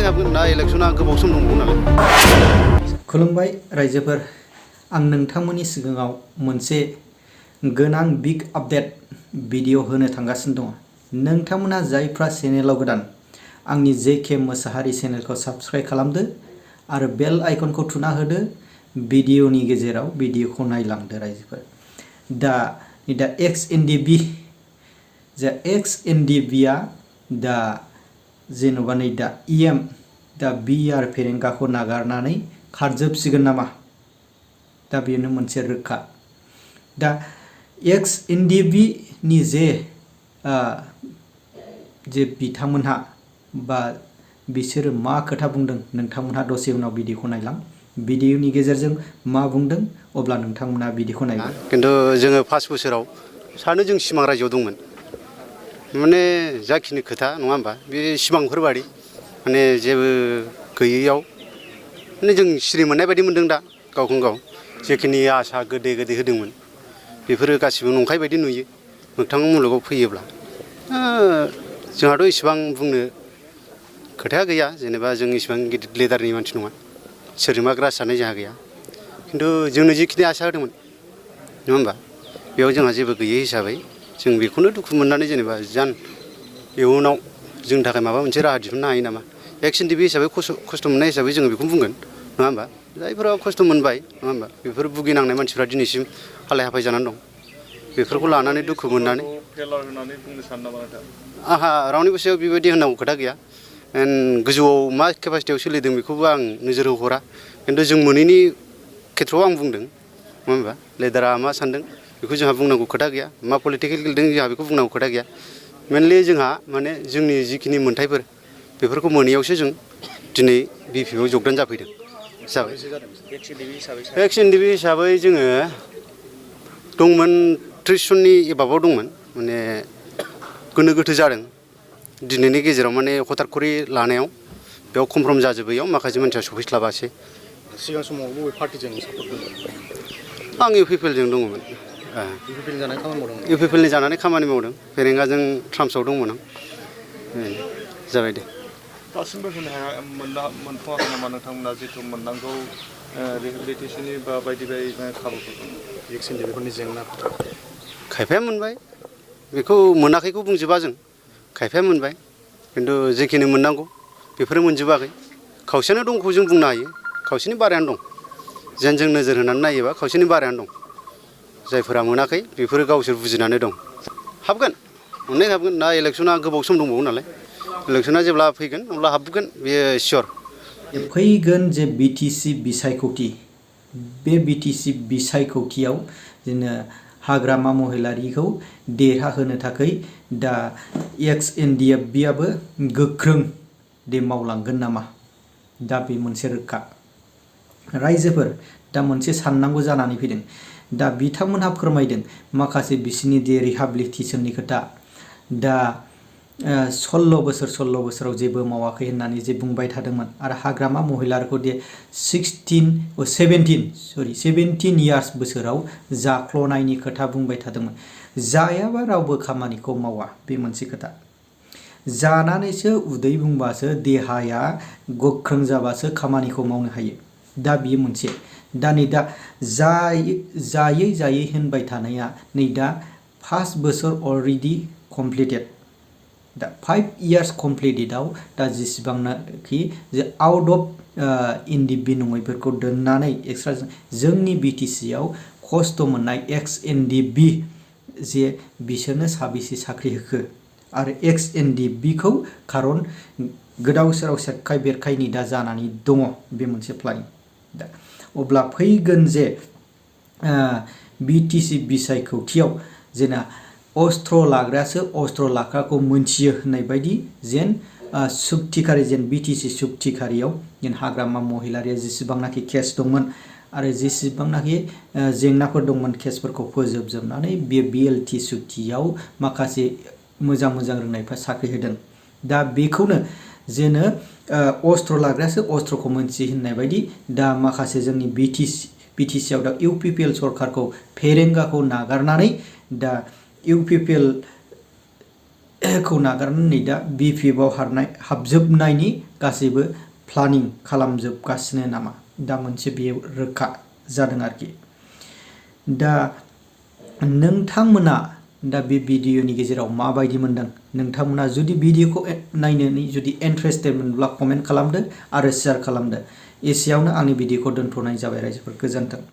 हाबगोन ना इलेक्शना गोबाव सम दंबावो नालाय। खुलुमबाय रायजोफोर, आं नोंथांमोननि सिगाङाव मोनसे गोनां बिग आपडेट भिडिअ होनो थांगासिनो दङ। नोंथांमोना जायफ्रा चेनेलाव गोदान, आंनि जेके मोसाहारि चेनेलखौ साबस्क्राइब खालामदो आरो बेल आइकनखौ थुना होदो। भिडिअनि गेजेराव भिडिअखौ नायलांदो रायजोफोर। दा एक्स-एनडिएफबि एक्स-एनडिएफबिआ दा जेन'बा नै दा इएम दा बिआर फेरेंगाखौ नागारनानै खारजोबसिगोन नामा? दा बेनो मोनसे रोखा। दा एक्स-एनडिएफबि नि जे बिथांमोनहा बा बिसोरो मा खोथा बुंदों, नोंथांमोनहा दसे उनाव भिडिअखौ नायलां। भिडिअनि गेजेरजों मा बुंदों अब्ला नोंथांमोनहा भिडिअखौ नायलां। खिन्थु जोङो 5 बोसोराव सानो जों सिमां रायजोआव दंमोन। माने जाखिनि खोथा नङा होमबा, बे सिमांफोर बादि माने जेबो गैयैयाव माने जों सिरि मोननाय बायदि मोनदों। दा गावखौनो गाव जेखिनि आसा गोदै गोदै होदोंमोन बेफोरो गासिबो नंखाय बायदि नुयो मोगथां मुलुगाव फैयोब्ला। जोंहाथ' इसेबां बुंनो खोथाया गैया, जेनेबा जों इसेबां गिदिर लिडारनि मानसि नङा, सोरजोंबा ग्रास जानाय जोंहा गैया। खिन्थु जोंनो जिखिनि आसा होदोंमोन नङा होमबा, बेयाव जोंहा जेबो गैयै हिसाबै जों बेखौनो दुखु मोननानै जेनेबा इयुनाव जोंनि थाखाय माबा मोनसे राहा दिहुननो हायो नामा। एक्स-एनडिएफबि हिसाबै खस्थ' मोननाय हिसाबै जोङो बेखौनो बुंगोन नङा होमबा। जायफोरा खस्थ' मोनबाय नङा होमबा, बेफोर भुगिनांनाय मानसिफ्रा दिनैसिम हालाय हाफाय जानानै दं। बेफोरखौ लानानै दुखु मोननानै आंहा रावनिबो सायाव बेबायदि होननांगौ खोथा गैया। गोजौआव मा केपासिटियाव सोलिदों बेखौबो आं नोजोर होहरा। खिन्थु जों मोनैनि खेथ्रआव आं बुंदों नङा होमबा। लिडारा मा सानदों बेखौ जोंहा बुंनांगौ खोथा गैया, मा पलिटिकेल गेलेदों जोंहा बेखौ बुंनांगौ खोथा गैया। मेनलि जोंहा माने जोंनि जिखिनि मोन्थायफोर बेफोरखौ मोनैयावसो जों दिनै बिपिएफआव जगदान जाफैदों। एक्स-एनडिएफबि हिसाबै जोङो दंमोन 30 जननि एबाबाव दंमोन। माने गोनो गोथो जादों दिनैनि गेजेराव, माने हथात खरि लानायाव बेयाव कमफ्रम जाजोबैयाव माखासे मानसिया सफैस्लाबासै। सिगां समाव बबे पार्टिजों सापर्ट होदों? आं UPPLजों दङमोन। UPPLनि जानानै खामानि मावदों। फेरेंगाजों ट्राम्सआव दंमोन आं। जाबाय दे। दासिमबो होनो हाया मोनथ'वाखै नामा नोंथांमोना जिथु मोननांगौ रिहेबिलिटेसननि बा बायदि बायदि खाबुफोरखौ? एक्स-एनडिएफबिफोरनि जेंनाफोर खायफाया मोनबाय, बेखौ मोनाखैखौ बुंजोबा जों। खायफाया मोनबाय, खिन्थु जेखिनि मोननांगौ बेफोरो मोनजोबाखै। खावसेयानो दंखौ जों बुंनो हायो, खावसेनि बारायानो दं। जेन जों नोजोर होनानै नायोबा खावसेनि बारायानो दं। जायफोरा मोनाखै बेफोरो गावसोर बुजिनानै दं। हाबगोन, अनेक हाबगोन। दा इलेक्शना गोबाव सम दंबावो नालाय। इलेक्शना जेब्ला फैगोन अब्ला हाबगोन, बेयो सियर। फैगोन जे बिटिसि बिसायख'थि, बे बिटिसि बिसायख'थियाव जोङो हाग्रामा महिलारिखौ देरहाहोनो थाखाय दा एक्स-एनडिएफबिआबो गोख्रों मावलांगोन नामा? दा बे मोनसे रोखा। रायजोफोर, दा मोनसे साननांगौ जानानै फैदों। दा बिथांमोनहा फोरमायदों माखासे बिसिनि रिहेबिलिटेसननि खोथा। दा 16 बोसोराव जेबो मावाखै होननानै जे बुंबाय थादोंमोन, आरो हाग्रामा महिलारिखौ 17 इयार्स बोसोराव जाख्ल'नायनि खोथा बुंबाय थादोंमोन। जायाबा रावबो खामानिखौ मावा, बे मोनसे खोथा। जानानैसो उदै बुंबासो, देहाया गोख्रों जाबासो खामानिखौ मावनो हायो। दा बियो मोनसे। दा नै दा जायै होनबाय थानाया नै दा 5 बोसोर अलरेडि कमप्लिटेड। दा 5 इयार्स कमप्लिटेडआव दा जेसेबांनाखि जे आउट अफ एनडिएफबि नङैफोरखौ दोननानै एक्सट्रा जोंनि बिटिसिआव खस्थ' मोननाय एक्स-एनडिएफबि जे बिसोरनो साबेसे साख्रि होखो, आरो एक्स-एनडिएफबिखौ खारन गोदाव सोराव सेरखाय बेरखायनि दा जानानै दङ। बे मोनसे प्लानिं। दा अब्ला फैगोन जे बिटिसि बिसायख'थियाव जेना अस्त्र लाग्रायासो अस्त्र लाग्राखौ मोनथियो होननाय बायदि जेन सुक्तिखारि, जेन बिटिसि सुक्तिखारियाव जेन हाग्रामा महिलारिया जेसेबांनाखि केस दंमोन आरो जेसेबांनाखि जेंनाफोर दंमोन केसफोरखौ फोजोबजोबनानै बे बिएलटि सुक्तियाव माखासे मोजां रोंनायफ्रा साख्रि होदों। दा बेखौनो जेनो अस्त्र लाग्रायासो अस्त्रखौ मोनथियो होननाय बायदि दा माखासे जोंनि बिटिसिआव दा UPPL सरकारखौ फेरेंगाखौ नागारनानै दा UPPL खौ नागारनानै दा BPF आव हाबजोबनायनि गासैबो प्लानिं खालामजोबगासिनो नामा दा मोनसे बेयो रोखा जादों आरोखि दा नोंथांमोना दा बे भिडिअनि गेजेराव माबायदि मोनदों नोंथांमोना जुदि भिडिअखौ नायनानै जुदि इन्ट्रेस्टेड मोनब्ला कमेन्ट खालामदो आरो शेयार खालामदो एसेयावनो आंनि भिडिअखौ दोनथ'नाय जाबाय रायजोफोर गोजोन्थों।